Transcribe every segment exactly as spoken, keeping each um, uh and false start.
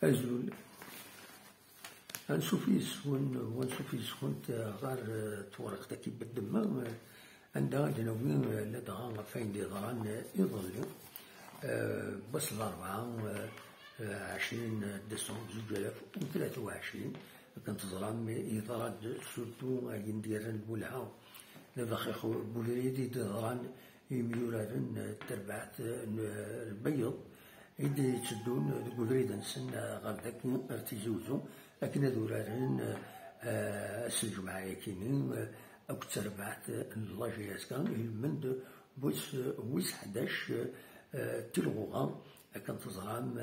Azul. Ansuf yis-wen, u ansuf yis-went ɣer, eh, twerɣt-agi n ddemma, eh, anda ad d-nawi, eh, ladɣa ɣef wayen d-yeḍran, eh, iḍelli, eh, wass n larebɛa, eh, eh, ɛecrin décembre zuǧ alaf u tlata u ɛecrin. Akken teẓram, yeḍra-d surtout ayen d-yerran lwelha d abaxix n ubrid i d-yeḍran i yimyuraren n terbaɛt n lbeyyeḍ i d-yetteddun deg ubrid-nsen ɣer dagi, ar Tizi Uzzu, akken ad uraren, eh, ass n lǧemɛa-yakini, eh, akked terbaɛt n la JSK, ilmend wis, wis ḥdac, eh, tilɣuɣa, akken teẓram,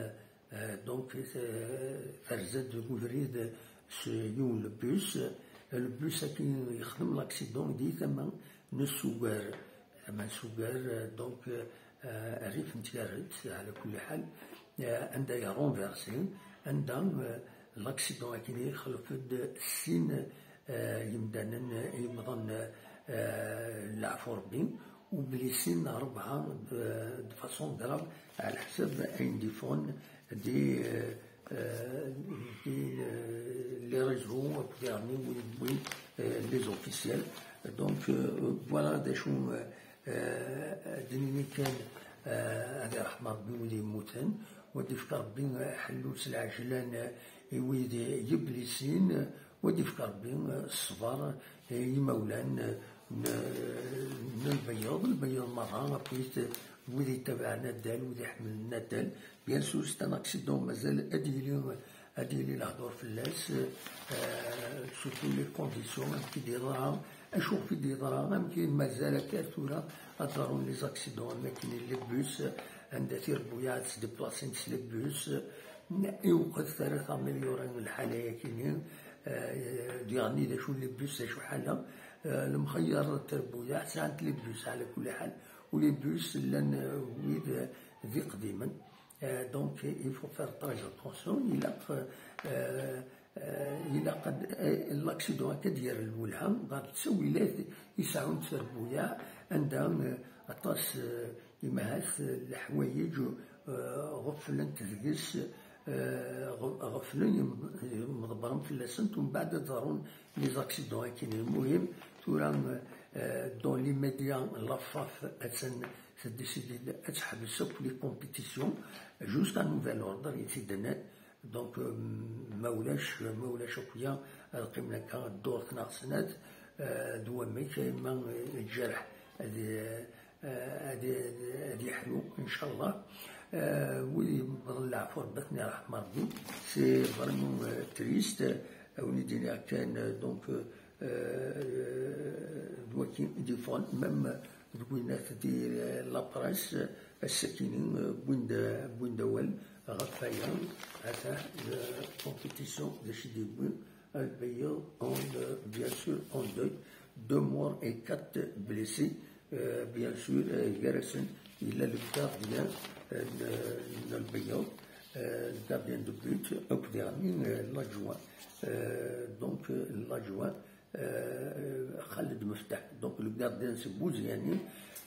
eh, donc, eh, terza-d deg ubrid s yiwen le bus. Le bus-agi yexdem l'accident di tama n Sugar. Tama n Sugar, eh, donc, eh, rrif n Tyaret, ɛla kulli ḥal, eh, anda yerenversi, anda, eh, l'accident-agi yexlef-d sin, eh, yimdanen, eh, yemmḍen, eh, leɛfu Rebbi, u bli sin rebɛa de, de façon grave, ɛla ḥsab ayen d-iffɣen di, eh, eh, di, eh, les réseaux akked iɣmi wid yewwin, eh, les officiels. Donc, eh, voilà d acu, eh, eh, ad d-nini kan, eh, ad iṛḥem Ṛebbi wid yemmuten, u ad d-ifk Ṛebbi, eh, ḥellu s lɛejlan, eh, i wid yeblisin, u ad d-ifk Ṛebbi, eh, ṣṣber, eh, i yimawlan, eh, n, n lbeyyeḍ, lbeyyeḍ merra, akkit wid yettabaɛen addal, wid iḥemmlen addal. Bien sûr, c'est un accident, mazal ad yili, ad yili lehdur fell-as, eh, surtout les conditions, amek i d-yeḍra, acu i d-yeḍra, amek i mazal akka tura ad ḍrun les accidents, am akken les bus, anda tirebbuyaɛ ttdéplacent s les bus, i uqet ara tamelyurin lḥala-yakini, eh, diɣen d acu les bus, d acu ḥala, eh, lemxeyyer n trebbuyaɛ sɛant les bus ɛla kulli ḥal, u les bus llan, eh, wid, eh, d iqdimen. Eh, donc, il faut faire très attention, ilaq, eh, eh, ilaq ad, eh, l'accident akka d-yerr lwelha ɣer ttawilat i sɛunt trebbuyaɛ, anda, eh, aṭas, eh, imahat, eh, leḥwayeǧ, eh, ɣeflent deg-s, eh, ɣ-, ɣeflen, yem-, yemḍebbren fell-asent, umbeɛd ad ḍrun les accidents akkin. Lmuhim, tura, eh, dans l'immédiat, la FAF attan teddisidi ad teḥbes akk les compétitions jusqu'à nouvel ordre, i t-id-nnan. Donc, euh, ma ulac, ma ulac akya, ad qqimen akka ddurt neɣ snat, euh, d wamek, ma, euh, lǧerḥ ad, euh, ad, ad yeḥlu, inchallah. Euh, wid yemmḍen leɛfu, Rebbi ad ten-iṛḥem Rebbi. C'est vraiment, euh, triste. Euh, win i d-iniɣ kan, euh, donc, euh, euh, d wakin i d-iffɣen, même deg winat di, euh, la presse, euh, ass-akini, euh, wwin-d, wwin-d awal ɣef waya, ata, euh, compétition d acu i d-yewwi, euh, lbeyyeḍ, en, euh, bien sûr, en deuil, deux morts et quatre blessés, euh, bien sûr, euh, gar-asen yella le gardien, euh, n, n lbeyyeḍ, euh, le gardien de but, akked diɣen, euh, l'adjoint, euh, donc, euh, l'adjoint, euh, Khaled Mefteḥ. Donc, le gardien, c'est Bouziani,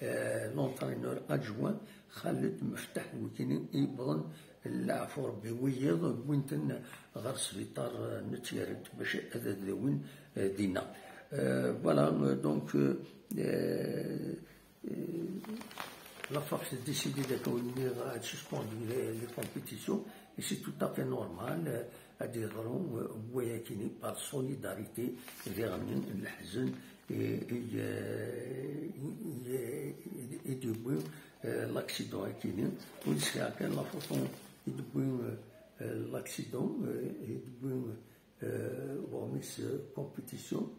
euh, l'entraîneur adjoint, Khaled Mefteḥ, d wikini i yewwḍen leɛfu Rebbi, wiyiḍ wwin-ten ɣer sbiṭar, euh, n Tyaret bac ad, ad dawin, euh, dinna. Euh, voilà, euh, donc, euh, euh, la FAF décide d'attaquer, à suspendre les, les compétitions, et c'est tout à fait normal, euh, ad yeḍru, euh, wayakini par solidarité, diɣen leḥzen, et, et, euh, et, et, et yewwi, euh, l'accident akini. Ur nesɛi kan la photo i d-yewwi, euh, l'accident, euh, i d-yewwi, euh, ɣur-s, euh, compétition.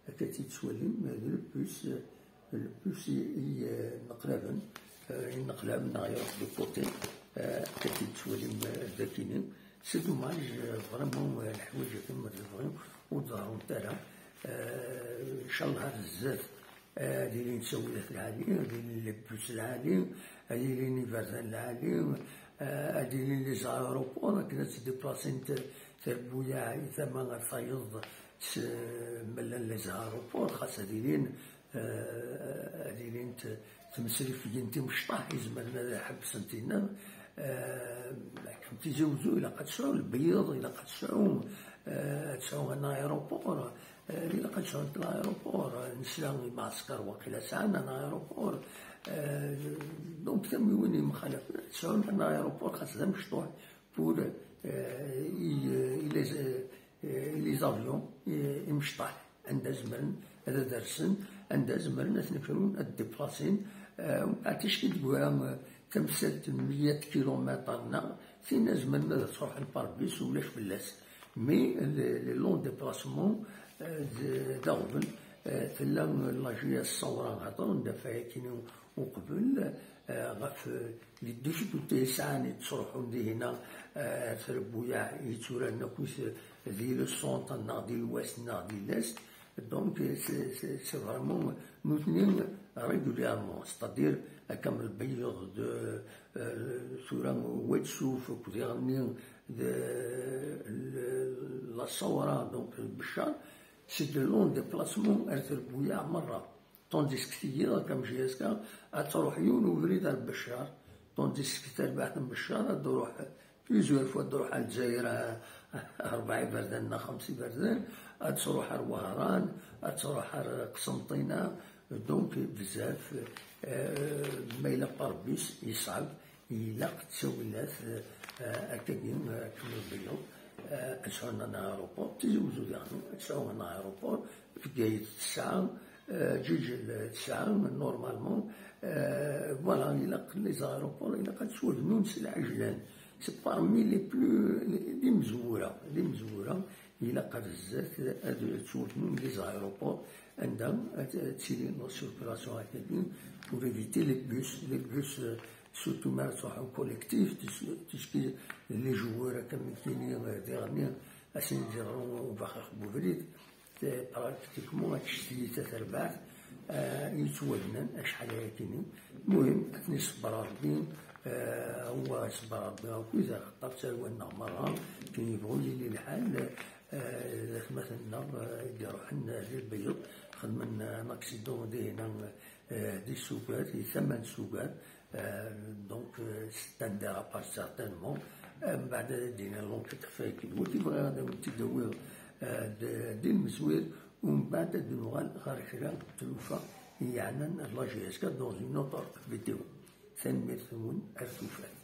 Akka tt-id-tettwalim, euh, d le bus, euh, le bus i, i, euh, nneqlaben, euh, i nneqlab neɣ iruḥ de côté, euh, akka tt-id-tettwalim, euh, d akini. C'est dommage, euh, vraiment, euh, leḥwayeǧ akken ma tebɣim ur d-ḍerrunt ara. Euh, inchallah ar zdat, euh, ad ilin ttawilat lɛali, ad ilin les bus lɛali, ad ilin iberdan lɛali, euh, ad ilin les aéroports akken ad ttdéplacent trebbuyaɛ i tama ar tayeḍ s, ma llan les aéroports, xas ad ilin, euh, ad ilint tmesrifgin timecṭaḥ izemren ad ḥebbsent dinna, euh, akken Tizi Wezzu ilaq ad tesɛu lbeyyeḍ, ilaq ad tesɛu, eh, ad tesɛu un aéroport, eh, ilaq ad tesɛu un aéroport, eh, nesla i Mɛesker waqila sɛan un aéroport, eh, donc tamiwin yemxalafen ad tesɛu un aéroport xas d amecṭuḥ pour, eh, i, i les, eh, i les avions, eh, imecṭaḥ. Anda zemren ad ad-rsen, anda zemren ad ten-frun, ad d-déplacin. Eh, ticki deg wara, eh, tamsalt n meyya kilumitr neɣ tin zemren ad ttruḥen par bus, ulac fell-as. Mais les, les longs déplacements, eh, d, d aɣbel, eh, tella la J S Ṣawra hedren-d ɣef wayagi uqbel, eh, ɣef, eh, les difficultés yesɛan yettruḥun dihina, eh, ar Trebbuyaɛ yetturan akk di le centre neɣ di l'ouest neɣ di l'est. Donc, c'est, c'est, c'est vraiment nutni régulièrement, c'est-à-dire, akka am lbeyyeḍ d, eh, tura Wad Suf akked iɣenni d, eh, la Ṣawra, donc Beccar, c'est de longs déplacements ar Trebbuyaɛ merra. Tandis que tigi, comme J S K, ad truḥ yiwen ubrid ar Beccar, tandis que tarbaɛt n Beccar ad truḥ plusieurs fois, ad truḥ ar Lezzayer, eh, rebɛa iberdan neɣ xemsa iberdan, ad truḥ ar Wehran, ad truḥ ar Qsenṭina, donc bezzaf, eh, ma yella par bus, yeṣɛeb, ilaq ttawilat, eh, akkagi, eh, akken ur d-yuɣ, eh, ad sɛun un aéroport, Tizi Wezzu diɣen ad sɛu un aéroport, Bgayet tesɛa, eh, Ǧiǧel tesɛa, normalement, eh, voilà, ilaq les aéroports, ilaq ad ttwabnun s lɛejlan. C'est parmi les plus, d imezwura, d imezwura, ilaq ar zdat ad ttwabnun les aéroports, anda ad, ad tili la circulation akkagi, pour éviter les bus, les bus, eh, surtout ma ttruḥen collectif, tis-, tiski les joueurs, akka mi tili, eh, diɣenni, asen-d-yeḍru ubaxix n ubrid, eh, pratiquement ad tectili taterbaɛt, eh, yettwabnan acḥal ayakini. Muhim, ad ten-iṣebber Rebbi, eh, wa iṣebber Rebbi akkit, axaṭer ttɛiwanen-aɣ merra, akken yebɣu yili lḥal, eh, d atmaten-nneɣ, eh, i d-iruḥen di lbeyyeḍ, xedmen, eh, un accident dihina, eh, di Sugar, di tama n Sugar, eh, donc, eh, c'est un dérapage certainement. Eh, mbeɛd ad d-inin l'enquête ɣef wakken. Wagi bɣiɣ ad awen-t-id-awiɣ, eh, d, di lmezwir, u mbeɛd ad d-nuɣal ɣer kra n tlufa i yeɛnan la J S K dans une autre vidéo. Tanemmirt-nwen, ar tufat.